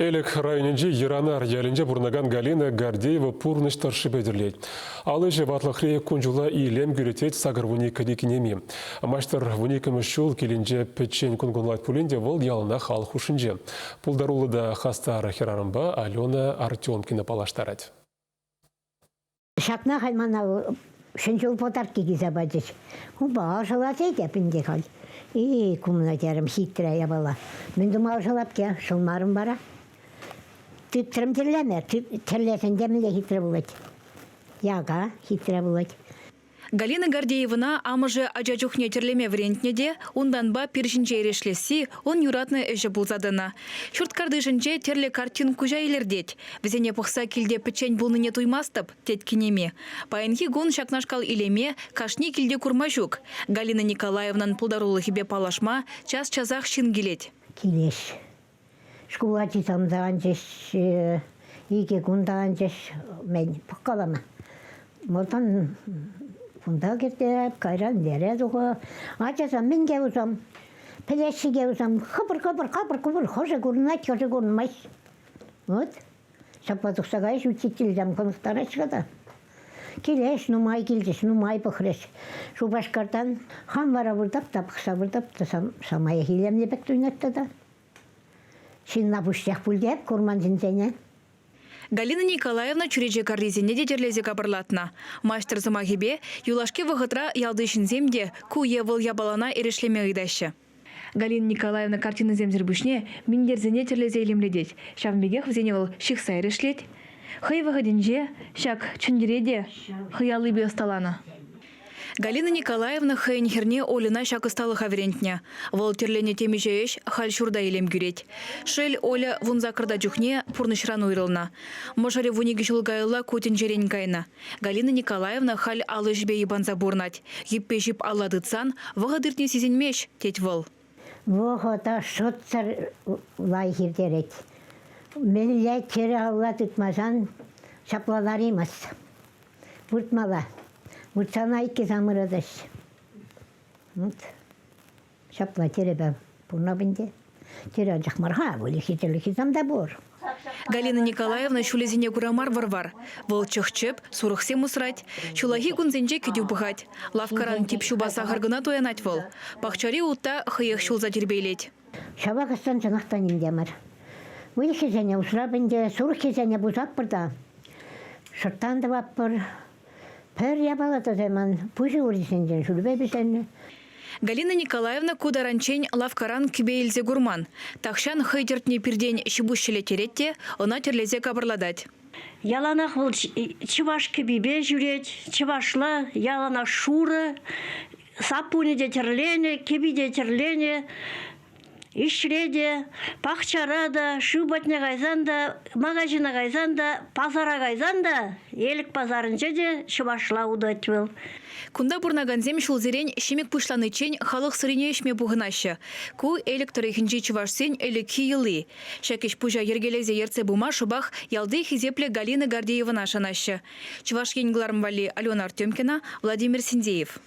Элӗк районӗнчи Йӑранар ялӗнче пурӑнакан Галина Гордеева пурнӑҫ тӑршшӗпе тӗрлет. Ал ӗҫӗ ватлӑхри кун-ҫула илем кӳрет 81 кинеми. Маҫтӑр вуниккӗмӗш ҫул килӗнче пӗччен кун кунлать пулин те вӑл яланах ал хушшинче. Пултаруллӑ та хастар хӗрарӑмпа Алена Артемкина паллаштарать. Ҫакна халь мана ҫӗн ҫул подарки килсе пачӗҫ. Унпа ӑшӑлас теп ӗнтӗ халь. И, кумна терӗм, хитре япала. Мӗн тума ӑшӑлап те, шӑлмарӑм вара. Тытрӑм тӗрлеме, тӗрлесен те мӗнле хитре пулать. Яка хитре пулать. Галина Гордеевӑна амӑшӗ ача чухне тӗрлеме вӗрентнӗ те унтанпа пир ҫинче эрешлесси ун юратнӑ ӗҫӗ пулса тӑнӑ. Ҫурт картишӗнче тӗрлӗ картин куҫа илӗртет. Вӗсене пӑхса килте пӗччен пулнине туймастӑп, тет кинеми. Паянхи кун ҫакнашкал илеме кашни килте курма ҫук. Галина Николаевнӑн пултарулӑхӗпе паллашма час-часах ҫын килет. Килеҫ. Шкул ачисем та анчӗҫ, икӗ кун та анчӗҫ. Мӗн, пӑхкалама. Малтан кунта кӗртеп, кайран лере тухӑ. Ачасем мӗн те усам, пӗлеҫҫӗ те усам. Хӑпӑр-хӑпӑр, хапӑр-купӑр, хӑшӗ курӑнать, хӑшӗ курӑнмасть. Вот. Ҫапла тухса кайӗҫ, учительсем хӑнӑхтараҫҫӗ та. Килӗҫ, нумай килчӗҫ, нумай пӑхрӗҫ. Шупашкартан хам вара выртап та пӑхса выртап та самаях илемлӗ пек туйӑнать тата. Ҫынна пуҫсех пуль те курман ҫынсене. Галина Николаевна чӳрече каррисене те тӗрлесе капӑрлатнӑ. Маҫтӑр сӑмахӗпе, юлашки вӑхӑтра ялти ҫынсем те ку е вӑл япалана эрешлеме ыйтаҫҫӗ. Галина Николаевна картинӑсемсӗр пуҫне минтерсене тӗрлесе илемлетет. Ҫавӑн пекех вӗсене вӑл ҫыхса эрешлет. Хӑй вӑхӑтӗнче ҫак чӗнтӗре те хӑй аллипе ӑсталанӑ. Галина Николаевна хӑйӗн хӗрне Ольӑна ҫак ӑсталӑха вӗрентнӗ. Вӑл тӗрленӗ темиҫе ӗҫ халь ҫурта илем кӳрет. Шел, Оля вунсаккӑрта чухне пурнӑҫран уйрӑлнӑ. Мӑшӑрӗ вуникӗ ҫул каялла ку тӗнчерен кайнӑ. Галина Николаевна халь ал ӗҫӗпе йӑпанса пурӑнать. Йӗппе ҫип алла тытсан вӑхӑт иртни сисӗнмест, тет вӑл. Вӑхӑта шутсӑр лайӑх ирттерет. Мӗнле чӗрӗ алла тытмасан ҫапла ларимасть. Выртмалла. Выртсан айкки самӑрӑтӑҫ. Вот. Ҫапла терӗпе пурӑнап ӗнтӗ. Терӗ анчах мар-ха, выльӑхи-чӗрлӗхи та пур. Галина Николаевна ҫулӗсене кура мар вӑр-вар. Вӑл чӑх-чӗп, сурӑхсем усрать. Ҫуллахи кунсенче кӗтӳ пӑхать. Лавккаран тип ҫупа сахӑр кӑна туянать вӑл. Пахчари утта хӑех ҫулса тирпейлет. Ҫавах ӑстан чӑнах та ним те мар. Выльӑхсене усрап ӗнтӗ, сурӑххисене пусатпӑр та шӑрттан тӑватпӑр. Пӗр япала та ман пуҫӗ урисенчен шӳрпе пӗҫернӗ. Галина Николаевна ку таранччен лавккаран кӗпе илсе курман. Тахҫан хӑй тӗртнӗ пиртен ҫи-пуҫ ҫӗлеттерет те ӑна тӗрлесе капӑрлатать. Яланах вӑл чӑваш кӗпипе ҫӳрет, чӑвашла яланах шурӑ, саппунӗ те тӗрленӗ, кӗпи те тӗрленӗ. Ӗҫре те, пахчара та, шыв патне кайсан та, магазина кайсан та, пасара кайсан та, Элӗк пасарӗнче те чӑвашла утать вӑл. Кунта пурӑнакансем ҫулсерен Ҫимӗк пуҫланиччен халӑх сӑрине ӗҫме пухӑнаҫҫӗ. Ку Элӗк тӑрӑхӗнчи чӑвашсен ӗлӗкхи йӑли. Ҫак ӗҫ-пуҫа йӗркелесе ертсе пыма шӑпах ялти хисеплӗ Галина Гордеевӑна шанаҫҫӗ. Чӑваш Ен кӑларӑм валли Алена Артемкина, Владимир Синдеев.